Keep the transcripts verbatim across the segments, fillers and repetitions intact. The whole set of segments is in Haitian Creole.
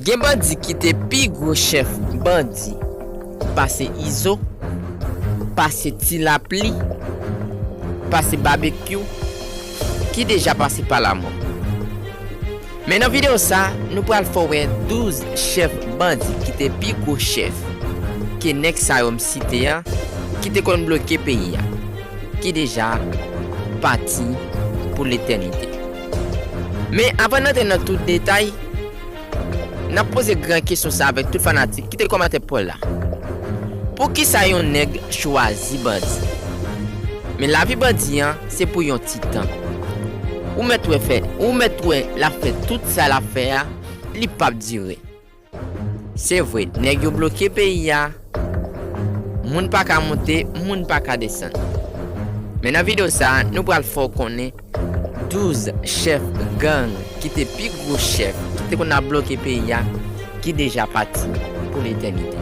Gen bandi ki te pi gwo chèf bandi pase Izo, pase Ti Lapli, pase Babekyou, ki deja pase pa lamò. Men nan videyo sa, nou pral fè w wè douz chèf bandi ki te pi gwo chèf ke nèg sa yo m site a, ki te konn bloke peyi a, ki deja pati pou letènite. Men avan n antre nan tout detay, n ap poze gran kesyon sa avèk tout fanatik. Kite kòmantè pa w la. Poukisa yon nèg chwazi bandi? Men lavi bandi an, se pou yon ti tan. Ou mèt wè fè, ou mèt wè l ap fè tout sa l ap fè a, li p ap dire. Se vre, nèg yo bloke peyi a, moun pa ka monte, moun pa ka desann. Men nan videyo sa a, nou pral fè w konnen douz chèf gang ki te pi gwo chèf ki te konn ap bloke peyi a, ki deja pati pou letènite.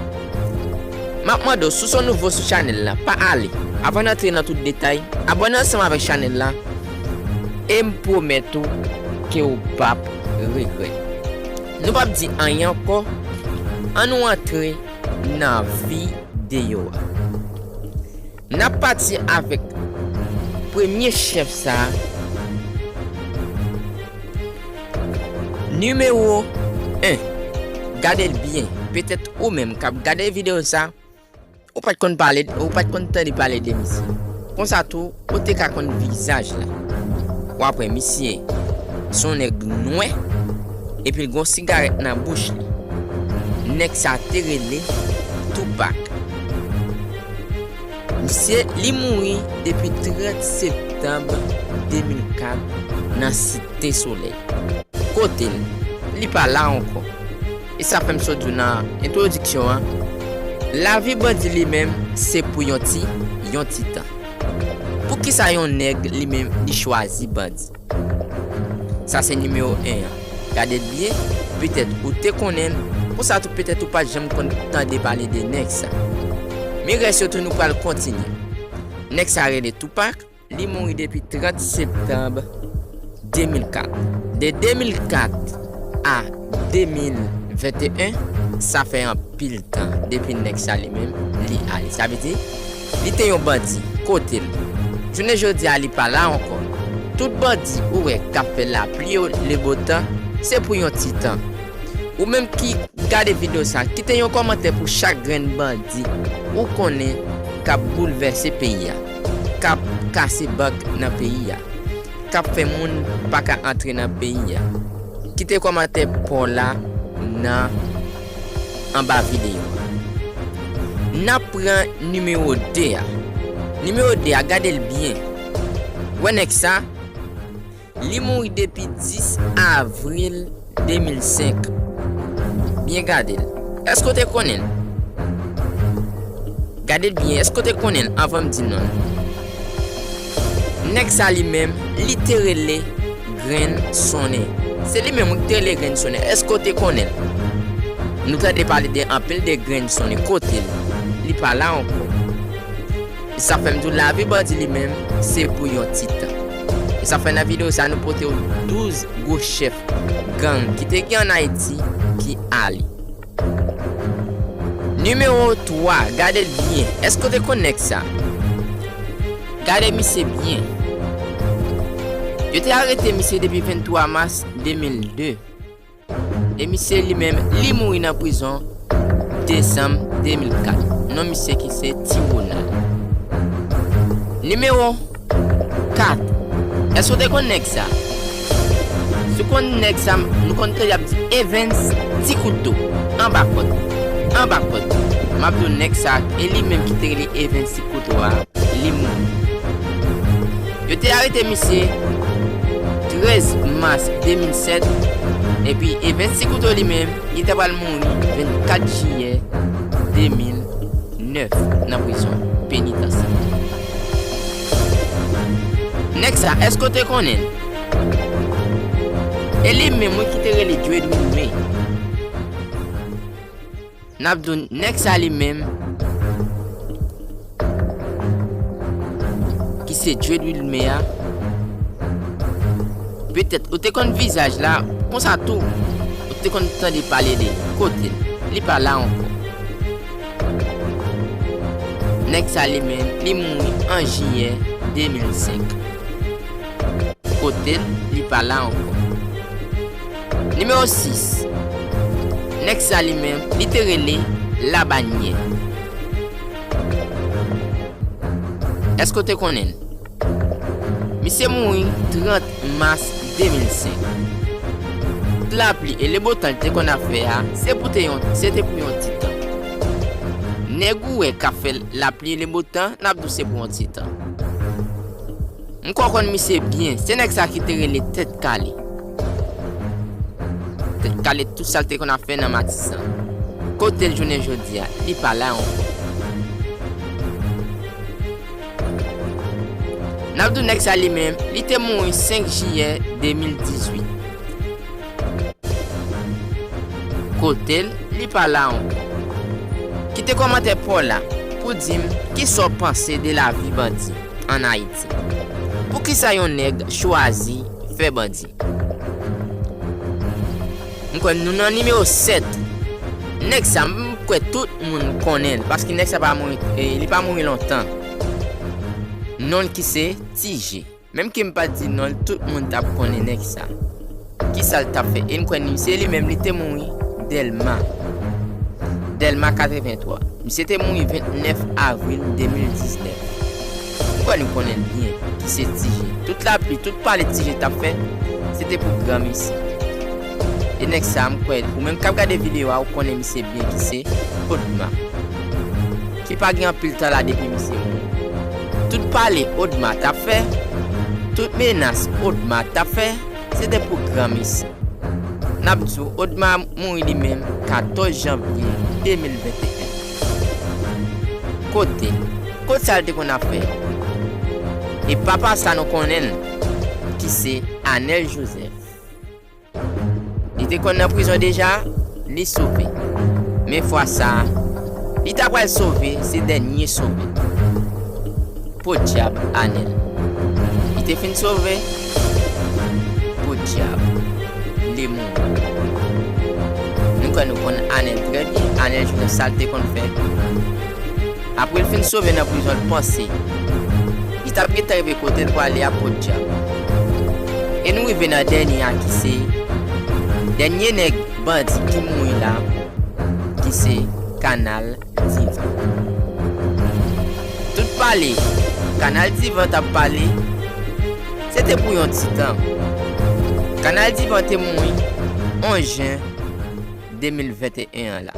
M ap mande w, si w se yon nouvo sou chanèl la, pa ale. Avan n antre nan tout detay, abòne ansanm avèk chanèl la e m pwomèt ou ke w p ap regrèt. Nou p ap di anyen ankò, ann nou antre nan videyo a. N ap pati avèk premye chèf sa a. Nimewo en. Gade l byen. Petèt ou menm k ap gade videyo sa, ou pa t konn pale, ou pa t konn tande pale de misye. Konsa tou, ou te ka konn vizaj la. W ap wè misye se yon nèg nwè, epi l gen yon sigarèt nan bouch li. Nèg sa te rele Tupac. Misye, li mouri depi trant septanm de mil kat nan Site Solèy. Kote l? Li pa la ankò. E sa fè m sot di w nan entwodiksyon an, lavi bandi li menm se pou yon ti, yon ti tan. Poukisa yon nèg li menm li chwazi bandi? Sa se nimewo en an. Gade l byen, petèt ou te konnen l, konsa tou petèt ou pa t janm konn tande pale de nèg sa. Men rès yo tou nou pral kontinye. Nèg sa rele Tupac, li mouri depi trant septanm de mil kat. De de mil kat a de mil venteyen, sa fè anpil tan depi nèg sa li menm li ale. Sa vle di, li te yon bandi. Kote l? Jounen jodi a, li pa la ankò. Tout bandi ou wè k ap fè lapli e le bo tan, se pou yon ti tan. Ou menm ki gade videyo sa, kite yon kòmantè pou chak grenn bandi ou konnen k ap boulvèse peyi a, k ap kase bank nan peyi a, k ap fè moun pa ka antre nan peyi a. Kite kòmantè pa w la nan anba videyo a. N ap pran nimewo de a. Nimewo de a, gade l byen. Wè nèg sa, li mouri depi dis avril de mil senk. Byen gade l. Èske w te konnen l? Gade l byen, èske w te konnen l anvan m di non l? Nèg sa li menm, li te rele Grenn Sonnen. Se li menm wi ki te rele Grenn Sonnen. Èske w te konnen l? Nou tande pale de anpil de Grenn Sonnen. Kote l? Li pa la ankò. E sa fè m di w lavi bandi li menm, se pou yon ti tan. E sa fè nan videyo sa nou pote w douz gwo chèf gang ki te gen ann Ayiti ki ale. Nimewo twa, gade l byen. Èske w te konn nèg sa? Gade misye byen. Yo te arete misye depi venntwa mas de mil de. E misye li menm, li mouri nan prizon desanm de mil kat. Non misye ki se Ti Ronald. Nimewo kat. Èske w te konn nèg sa? Si w konn nèg sa, nou konn tande y ap di Evens Ti Kouto. Anba kòd. Anba kòd. M ap di w nèg sa, e li menm ki te rele Evens Ti Kouto a, li mouri. Yo te arete misye trèz mas de mil sèt, epi Evens Ti Kouto li menm, li ta pral mouri vennkat jiyè de mil nèf nan prizon penitansye. Nèg sa, èske w te konnen l? E li menm wi ki te rele Dredwin May. N ap di w nèg sa li menm ki se Dredwin May a. Petèt ou te konn vizaj la, konsa tou ou te konn tande pale de li. Kote l? Li pa la ankò. Nèg sa li menm, li mouri an jiyè de mil senk. Kote l? Li pa la ankò. Nimewo sis. Nèg sa li menm, li te rele Labanyè. Èske w te konnen l? Misye mouri trant mas de mil senk. Tout lapli e lebotan li te konn ap fè a, se pou te yon, se te pou yon ti tan. Nèg ou wè k ap fè lapli e lebotan, n ap di w se pou yon ti tan. M kwè w konn misye byen, se nèg sa ki te rele Tèt Kale. Tèt Kale, tout sa l te konn ap fè nan Matisan. Kote l jounen jodi a? Li pa la ankò. N ap di w nèg sa li menm, li te mouri senk jiyè de mil dizuit. Kote l? Li pa la ankò. Kite kòmantè pa w la pou w di m kisa w panse de lavi bandi ann Ayiti. Poukisa yon nèg chwazi fè bandi? M kwè nou nan nimewo sèt. Nèg sa, m kwè tout moun konnen l, paske nèg sa pa mouri, e, li pa mouri lontan. Non l ki se Ti Je. Menm ke m pa t di non l, tout moun t ap konnen nèg sa. Kisa l t ap fè? E m kwè misye li menm li te mouri Dèlma. Dèlma katrevenntwa. Misye te mouri vennèf avril de mil diznèf. M kwè nou konnen l byen, ki se Ti Je. Tout lapli, tout pale Ti Je t ap fè, se te pou granmesi. E nèg sa, m kwè, ou menm k ap gade videyo a, ou konnen misye byen, ki se Odma. Ki pa gen anpil tan la depi misye mouri. Tout pale Odma t ap fè, tout menas Odma t ap fè, se te pou granmesi. N ap di w, Odma mouri li menm katòz janvye de mil venteyen. Kote l? Kot sa l te konn ap fè? E papa sa nou konnen l, ki se Anèl Jozèf. Li te konn nan prizon deja, li sove. Men fwa sa a, li ta pral sove, se dènye sove. Podyab Anèl. Li te fin sove, podyab, li mouri. Nou kwè nou konn Anèl trè byen. Anèl Jozèf, sa l te konn fè. Apre l fin sove nan prizon, l panse li t ap gentan rive kote l prale a, podyab. E nou rive nan dènye a ki se dènye nèg bandi ki mouri la, ki se Kanal Divan. Tout pale Kanal Divan t ap pale, se te pou yon ti tan. Kanal Divan te mouri onz jen de mil venteyen an la.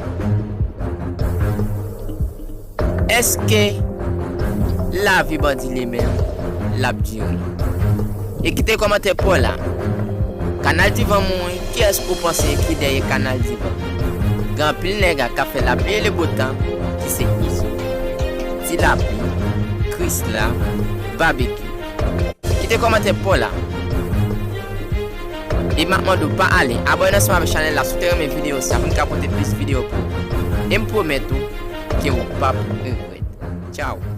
Èske lavi bandi li menm l ap dire? E kite kòmantè pa w la. Kanal Divan mouri, kiyès ou panse ki dèyè Kanal Divan? Gen anpil nèg k ap fè lapli e le bo tan, ki se Izo, Ti Lapli, Krisla, Babekyou. Kite kòmantè pa w la. E m ap mande w pa ale abòne ansanm avèk chanèl la si w te renmen videyo sa pou n ka pote plis videyo pou ou. E m pwomèt ou ke ou p ap regrèt. Tchaw.